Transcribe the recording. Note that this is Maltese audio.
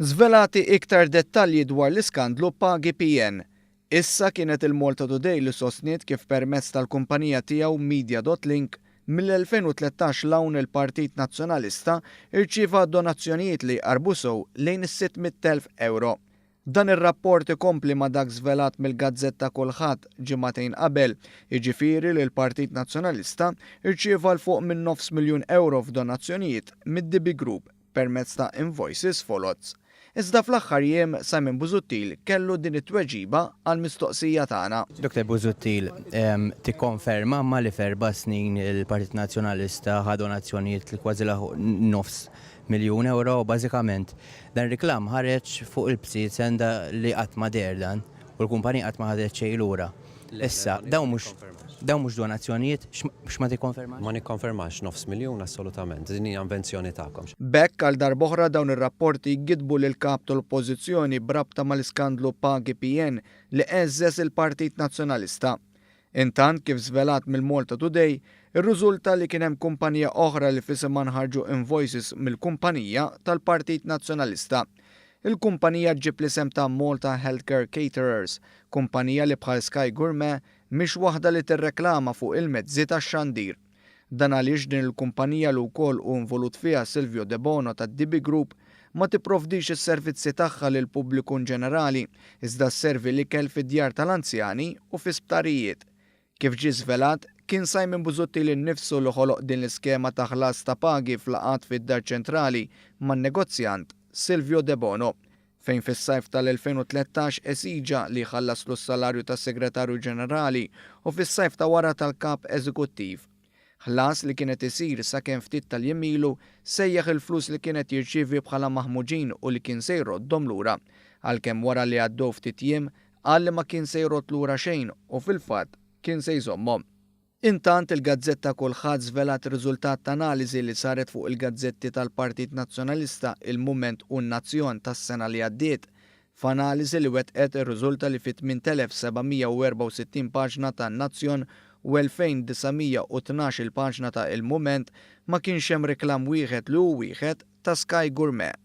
Żvelati iktar dettalji dwar l-iskandlu Pagi PN. Issa kienet il-Malta Today li sostniet kif permezz tal-kumpanija tiegħu Media dot Link, mill-2013 'l hawn il-Partit Nazzjonalista rċieva donazzjonijiet li jqarrbu sew lejn is-600,000 ewro. Dan ir-rapport ikompli ma' dak żvelat mill-gazzetta Kulħadd ġimagħtejn qabel, jiġifieri li l-Partit Nazzjonalista rċieva 'l fuq minn nofs miljun ewro f'donazzjonijiet mid-DB Group permezz ta' invoices foloz. Iżda fl-aħħar jiem Simon Busuttil kellu din it-tweġiba għall-mistoqsija tagħna. Dr Busuttil, tikkonferma ma li f'erba' snin il-Partit Nazzjonalista ħa donazzjonijiet li kważi laħqu nofs miljun ewro u bażikament dan ir-reklam ħareġ fuq il-bsiezen li qatt ma deher dan u l-kumpanija qatt ma ħadet xejn lura. Issa, dawn mhux dawn mhux donazzjonijiet? X'ma tikkonfermax? Ma nikkonfermax nofs miljun assolutament. Din hija invenzjoni tagħkom. B'hekk għal darb'oħra dawn ir-rapporti jgiddbu lill-Kap tal-Oppożizzjoni b'rabta mal-iskandlu Pagi PN li għeżżeż il-Partit Nazzjonalista. Intant, kif żvelat mill-Malta Today, irriżulta li kien hemm kumpanija oħra li f'isimha nħarġu invoices mill-kumpanija tal-Partit Nazzjonalista. Il-kumpanija ġġib l-isem ta' Malta Healthcare Caterers, kumpanija li bħal Sky Gourmet mhix waħda li tirreklama fuq il-mezzi tax-xandir. Dan għaliex din il-kumpanija li wkoll hu involut fiha Silvio Debono tad-DB Group ma tipprovdix is-servizzi tagħha lill-pubbliku inġenerali iżda sservi l-ikel fid-djar tal-anzjani u fi sptarijiet. Kif ġie żvelat, kien Simon Busuttil innifsu li ħoloq din l-iskema ta' ħlas ta' pagi f'laqgħat fid-Dar Ċentrali man-negozjant Silvio Debono, fejn fis-sajf tal-2013 esiġa li jħallaslu s-salarju tas-Segretarju Ġenerali u fis-sajf ta' wara tal-Kap Eżekuttiv. Ħlas li kien qed isir sakemm ftit tal-jiem ilu sejjaħ il-flus li kien qed jirċievi bħala maħmuġin u li kien se jroddhom lura, għalkemm wara li għaddew ftit jiem qal li ma kien se jrodd lura xejn u fil-fatt kien se jżommhom. Intant, il-gazzetta Kulħadd żvelat riżultat ta' analiżi li saret fuq il-gazzetti tal-Partit Nazzjonalista Il-Mument u N-Nazzjon tas-sena li għaddiet. F'analiżi li wettqet irriżulta li fi 8,764 paġna ta' N-Nazzjon u 2,912 il paġna ta' Il-Mument ma kienx hemm reklam wieħed li hu wieħed ta' Sky Gourmet.